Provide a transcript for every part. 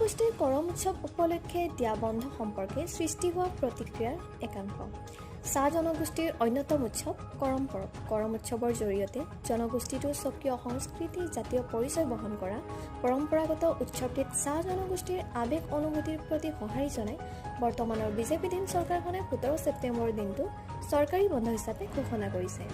জনগোষ্ঠীৰ কৰম উৎসৱ উপলক্ষে দিয়া বন্ধ সম্পৰ্কে সৃষ্টি হোৱা প্ৰতিক্ৰিয়াৰ একাংশ। চাহ জনগোষ্ঠীৰ অন্যতম উৎসৱ কৰম পৰৱ। কৰম উৎসৱৰ জৰিয়তে জনগোষ্ঠীটোৰ স্বকীয় সংস্কৃতি, জাতীয় পৰিচয় বহন কৰা পৰম্পৰাগত উৎসৱটিত চাহ জনগোষ্ঠীৰ আৱেগ অনুভূতিৰ প্ৰতি সঁহাৰি জনাই বৰ্তমানৰ বিজেপিধীন চৰকাৰখনে 17 ছেপ্টেম্বৰ দিনটো চৰকাৰী বন্ধ হিচাপে ঘোষণা কৰিছে।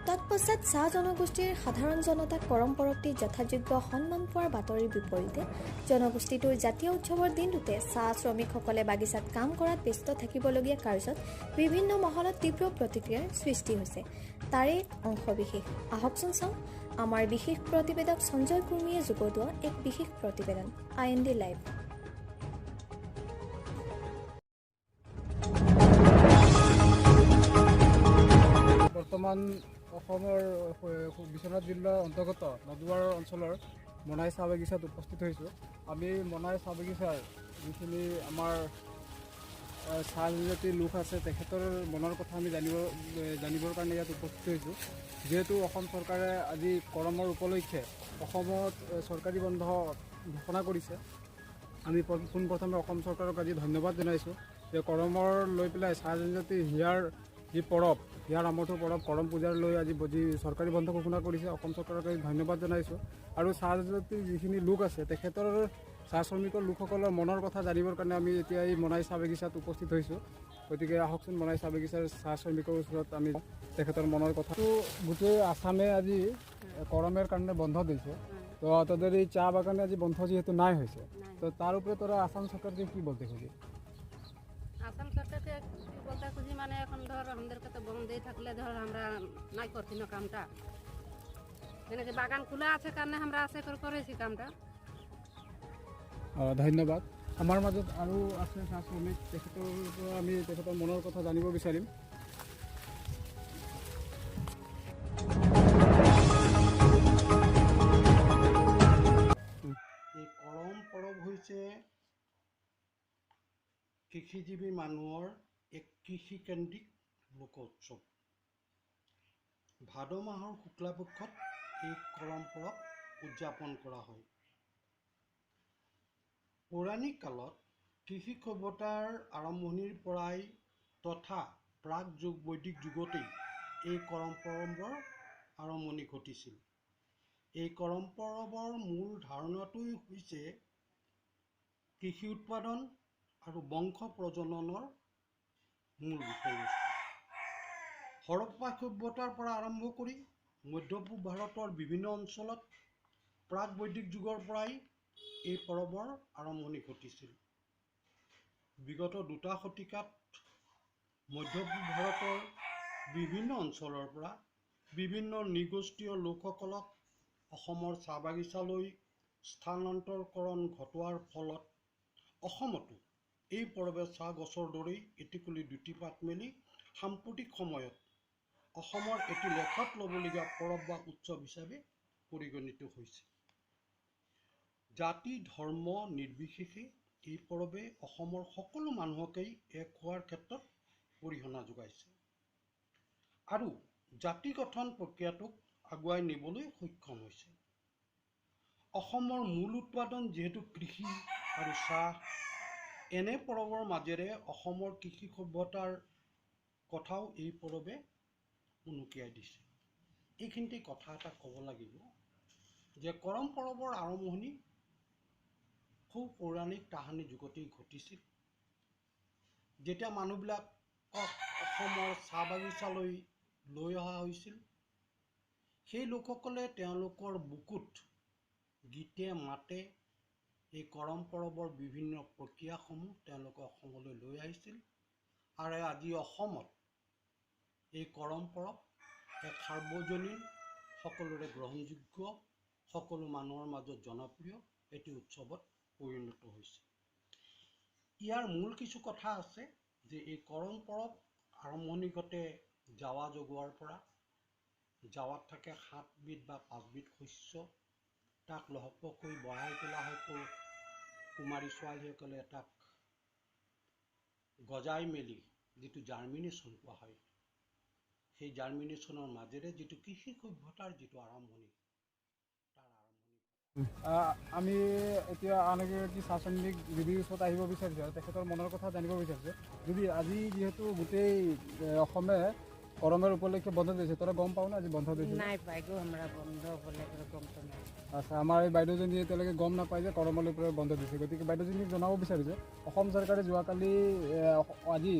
তৎপশ্চাত চাহ জনগোষ্ঠীৰ সাধাৰণ জনতাক কৰম পৰৱটি যথাযোগ্য সন্মান পোৱাৰ বাতৰিৰ বিপৰীতে জনগোষ্ঠীটোৰ জাতীয় উৎসৱৰ দিনটোতে চাহ শ্ৰমিকসকলে বাগিচাত কাম কৰাত ব্যস্ত থাকিবলগীয়া কাৰ্যত বিভিন্ন মহলত তীব্ৰ প্ৰতিক্ৰিয়াৰ সৃষ্টি হৈছে। তাৰে অংশ বিশেষ আহকচোন চাওঁ আমাৰ বিশেষ প্ৰতিবেদক সঞ্জয় কুৰ্মীয়ে যুগুতোৱা এক বিশেষ প্ৰতিবেদন IND live. বৰ্তমান অসমৰ বিশ্বনাথ জিলাৰ অন্তৰ্গত নদুৱাৰ অঞ্চলৰ মনাই চাহ বাগিচাত উপস্থিত হৈছোঁ। আমি মনাই চাহ বাগিচাৰ যিখিনি আমাৰ চাহ জনজাতিৰ লোক আছে তেখেতৰ মনৰ কথা আমি জানিবৰ কাৰণে ইয়াত উপস্থিত হৈছোঁ। যিহেতু অসম চৰকাৰে আজি কৰমৰ উপলক্ষে অসমত চৰকাৰী বন্ধ ঘোষণা কৰিছে, আমি পোনপ্ৰথমে অসম চৰকাৰক আজি ধন্যবাদ জনাইছোঁ যে কৰমৰ লৈ পেলাই চাহ জনজাতিৰ হিয়াৰ যি পৰৱ, হিয়াৰ আমঠু পৰৱ কৰম পূজাৰ লৈ আজি যি চৰকাৰী বন্ধ ঘোষণা কৰিছে অসম চৰকাৰক আজি ধন্যবাদ জনাইছোঁ। আৰু চাহ জনজাতিৰ যিখিনি লোক আছে তেখেতৰ চাহ শ্ৰমিকৰ লোকসকলৰ মনৰ কথা জানিবৰ কাৰণে আমি এতিয়া এই মনাই চাহ বাগিচাত উপস্থিত হৈছোঁ। গতিকে আহকচোন মনাই চাহ বাগিচাৰ চাহ শ্ৰমিকৰ ওচৰত আমি তেখেতৰ মনৰ কথাটো। গোটেই আসামে আজি কৰমেৰ কাৰণে বন্ধ দিছে, তো তাদের এই চা বাগানে আজি বন্ধ যিহেতু নাই হৈছে, তো তার উপরে তোরা আসাম সরকারকে কি বলতে খুঁজি? আসাম সরকারকে কি বলতে খুঁজি মানে এখন ধর আমাদেরকে তো বন্ধই থাকলে ধর আমরা নাই করছি না কামটা, কেন বাগান খোলা আছে কারণে আমরা আশা করে করেছি কামটা। ধন্যবাদ। আমাৰ মাজত আৰু আছে চাহ শ্ৰমিক, তেখেতৰ পৰা আমি তেখেতৰ মনৰ কথা জানিব বিচাৰিম। এই কৰম পৰৱ হৈছে কৃষিজীৱী মানুহৰ এক কৃষিকেন্দ্ৰিক লোক উৎসৱ। ভাদ মাহৰ শুক্লাপক্ষত এই কৰম পৰৱ উদযাপন কৰা হয়। পৌৰাণিক কালত কৃষি সভ্যতাৰ আৰম্ভণিৰ পৰাই তথা প্ৰাক যুগ বৈদিক যুগতেই এই কৰম পৰৱৰ আৰম্ভণি ঘটিছিল। এই কৰম পৰৱৰ মূল ধাৰণাটোৱেই হৈছে কৃষি উৎপাদন আৰু বংশ প্ৰজননৰ মূল বিষয়বস্তু। হৰপ্পা সভ্যতাৰ পৰা আৰম্ভ কৰি মধ্য পূব ভাৰতৰ বিভিন্ন অঞ্চলত প্ৰাক বৈদিক যুগৰ পৰাই এই পৰৱৰ আৰম্ভণি ঘটিছিল। বিগত দুটা শতিকাত মধ্য পূব ভাৰতৰ বিভিন্ন অঞ্চলৰ পৰা বিভিন্ন নৃগোষ্ঠীয় লোকসকলক অসমৰ চাহ বাগিচালৈ স্থানান্তৰকৰণ ঘটোৱাৰ ফলত অসমতো এই পৰৱে চাহ গছৰ দৰেই এটিকলি দুটি পাত মেলি সাম্প্ৰতিক সময়ত অসমৰ এটি লেখত ল'বলগীয়া পৰৱ বা উৎসৱ হিচাপে পৰিগণিত হৈছে। জাতি ধৰ্ম নিৰ্বিশেষে এই পৰৱে অসমৰ সকলো মানুহকেই এক হোৱাৰ ক্ষেত্ৰত অৰিহণা যোগাইছে আৰু জাতি গঠন প্ৰক্ৰিয়াটোক আগুৱাই নিবলৈ সক্ষম হৈছে। অসমৰ মূল উৎপাদন যিহেতু কৃষি আৰু চাহ, এনে পৰৱৰ মাজেৰে অসমৰ কৃষি সভ্যতাৰ কথাও এই পৰৱে উনুকিয়াই দিছে। এইখিনিতে কথা এটা ক'ব লাগিব যে কৰম পৰৱৰ আৰম্ভণি খুব পৌৰাণিক তাহানি যুগতেই ঘটিছিল। যেতিয়া মানুহবিলাকক অসমৰ চাহ বাগিচালৈ লৈ অহা হৈছিল, সেই লোকসকলে তেওঁলোকৰ বুকুত গীতে মাতে এই কৰম পৰৱৰ বিভিন্ন প্ৰক্ৰিয়াসমূহ তেওঁলোকে অসমলৈ লৈ আহিছিল আৰু আজি অসমত এই কৰম পৰৱ এক সাৰ্বজনীন, সকলোৰে গ্ৰহণযোগ্য, সকলো মানুহৰ মাজত জনপ্ৰিয় এটি উৎসৱত পৰিণত হৈছে। ইয়াৰ মূল কিছু কথা আছে যে এই কৰম পৰৱ আৰম্ভণি ঘটে জাৱা জগোৱাৰ পৰা। জাৱাত থাকে 7বিধ বা 5বিধ শস্য, তাক লহপহকৈ বঢ়াই তোলা হয়। কুমাৰী ছোৱালীসকলে তাক গজাই মেলি যিটো জাৰ্মিনেশ্যন কোৱা হয়, সেই জাৰ্মিনেশ্যনৰ মাজেৰে যিটো কৃষি সভ্যতাৰ যিটো আৰম্ভণি, তাৰ আৰম্ভণি। আমি এতিয়া আন এগৰাকী চাহ শ্ৰমিক দিদিৰ ওচৰত আহিব বিচাৰিছোঁ আৰু তেখেতৰ মনৰ কথা জানিব বিচাৰিছোঁ। দিদি, আজি যিহেতু গোটেই অসমে কৰমৰ উপলক্ষে বন্ধ দিছে, তই গম পাওঁ না আজি বন্ধ দিছে? নাই পাই গো, আমরা বন্ধ বলে করে গম তো নাই। আচ্ছা, আমাৰ এই বাইদেউজনীয়ে এতিয়ালৈকে গম নাপায় যে কৰমলৈ পৰা বন্ধ দিছে। গতিকে বাইদেউজনীক জনাব বিচাৰিছোঁ, অসম চৰকাৰে যোৱাকালি আজি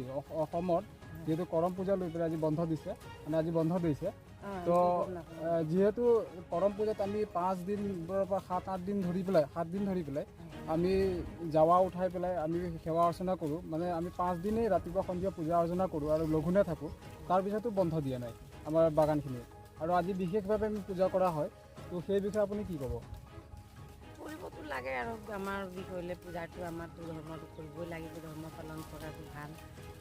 অসমত যিহেতু কৰম পূজা লৈ পেলাই আজি বন্ধ দিছে, মানে আজি বন্ধ দিছে। তো যিহেতু কৰম পূজাত আমি 5 দিনৰ পৰা 7-8 দিন ধৰি পেলাই, 7 দিন ধৰি পেলাই আমি জাৱা উঠাই পেলাই আমি সেৱা অৰ্চনা কৰোঁ, মানে আমি 5 দিনেই ৰাতিপুৱা সন্ধিয়া পূজা অৰ্চনা কৰোঁ আৰু লঘোণে থাকোঁ, তাৰপিছতো বন্ধ দিয়া নাই আমাৰ বাগানখিনি, আৰু আজি বিশেষভাৱে আমি পূজা কৰা হয়। তো সেই বিষয়ে আপুনি কি ক'ব? কৰিবতো লাগে আৰু আমাৰ বিষয়লৈ পূজাটো আমাৰতো ধৰ্মটো কৰিবই লাগিব, ধৰ্ম পালন কৰাটো ভাল।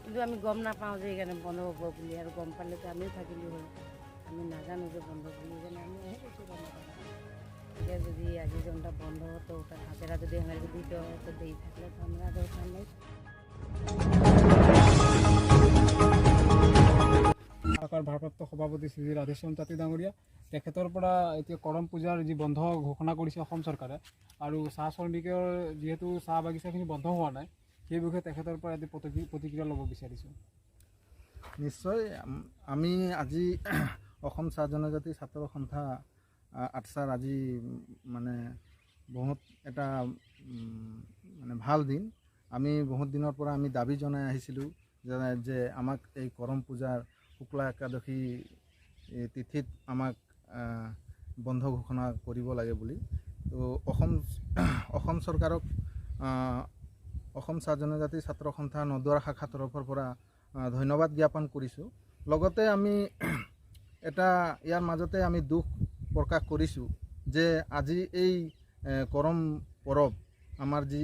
কিন্তু আমি গম নাপাওঁ যে সেইকাৰণে বন্ধ হ'ব বুলি, আৰু গম পালেতো আমিও থাকিলোঁ হয়। আমি নাজানো যে বন্ধ বুলি, সেইকাৰণে আমি আহি গৈছোঁ গম নাপাওঁ। এতিয়া যদি আজি যোনটা বন্ধ হতো ওটা হাতেরা যদি আমাদেরকে দিতে হয় তো দিয়ে থাকলে তো আমরা দরকার নেই। চৰকাৰ ভাৰপ্ৰাপ্ত সভাপতি শ্ৰী ৰাধেশ্যাম তাঁতী ডাঙৰীয়া, তেখেতৰ পৰা এতিয়া কৰম পূজাৰ যি বন্ধ ঘোষণা কৰিছে অসম চৰকাৰে আৰু চাহ শ্ৰমিকৰ যিহেতু চাহ বাগিচাখিনি বন্ধ হোৱা নাই, সেই বিষয়ে তেখেতৰ পৰা এটি প্ৰতিক্ৰিয়া ল'ব বিচাৰিছোঁ। নিশ্চয়, আমি আজি অসম চাহ জনজাতি ছাত্ৰ সন্থা আটছাৰ আজি মানে বহুত এটা মানে ভাল দিন। আমি বহুত দিনৰ পৰা আমি দাবী জনাই আহিছিলোঁ যে আমাক এই কৰম পূজাৰ শুক্লা একাদশী তিথিত আমাক বন্ধ ঘোষণা কৰিব লাগে বুলি। তো অসম চৰকাৰক অসম চাহ জনজাতি ছাত্ৰ সন্থা নদুৱাৰ শাখা তৰফৰ পৰা ধন্যবাদ জ্ঞাপন কৰিছোঁ। লগতে আমি এটা ইয়াৰ মাজতে আমি দুখ প্ৰকাশ কৰিছোঁ যে আজি এই কৰম পৰৱ আমাৰ যি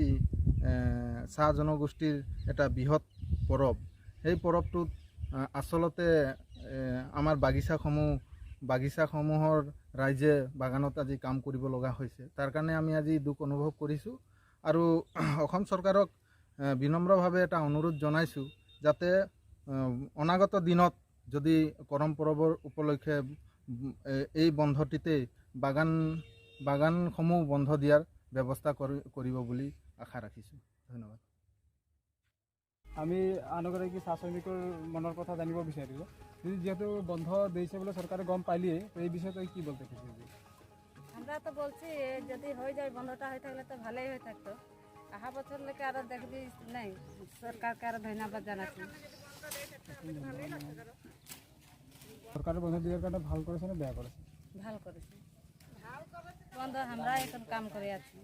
চাহ জনগোষ্ঠীৰ এটা বৃহৎ পৰৱ, সেই পৰৱটোত আচলতে আমাৰ বাগিচাসমূহৰ ৰাইজে বাগানত আজি কাম কৰিব লগা হৈছে, তাৰ কাৰণে আমি আজি দুখ অনুভৱ কৰিছোঁ। আৰু অসম চৰকাৰক বিনম্ৰভাৱে এটা অনুৰোধ জনাইছোঁ যাতে অনাগত দিনত যদি কৰম পৰৱৰ উপলক্ষে এই বন্ধটিতে বাগানসমূহ বন্ধ দিয়াৰ ব্যৱস্থা কৰিব বুলি আশা ৰাখিছোঁ। ধন্যবাদ। আমি আন এগৰাকী চাহ শ্ৰমিকৰ মনৰ কথা জানিব বিচাৰিছোঁ। যিহেতু বন্ধ দিছে বোলে চৰকাৰে গম পাইলিয়ে, তো এই বিষয়ে তই কি বলতে চাইছিস? আমরা তো বলছি যদি হয়ে যায় বন্ধটা হয়ে থাকলে তো ভালোই হয়ে থাকতো। আহা বছর লেগে আরো দেখবি নাই, সরকারকে আরো ধন্যবাদ জানাচ্ছি। সরকারের বন্ধ দেওয়ার কারণে ভালো করেছে না বেয়া করেছে? ভালো করেছে বন্ধ, আমরা এখন কাম করে আছি।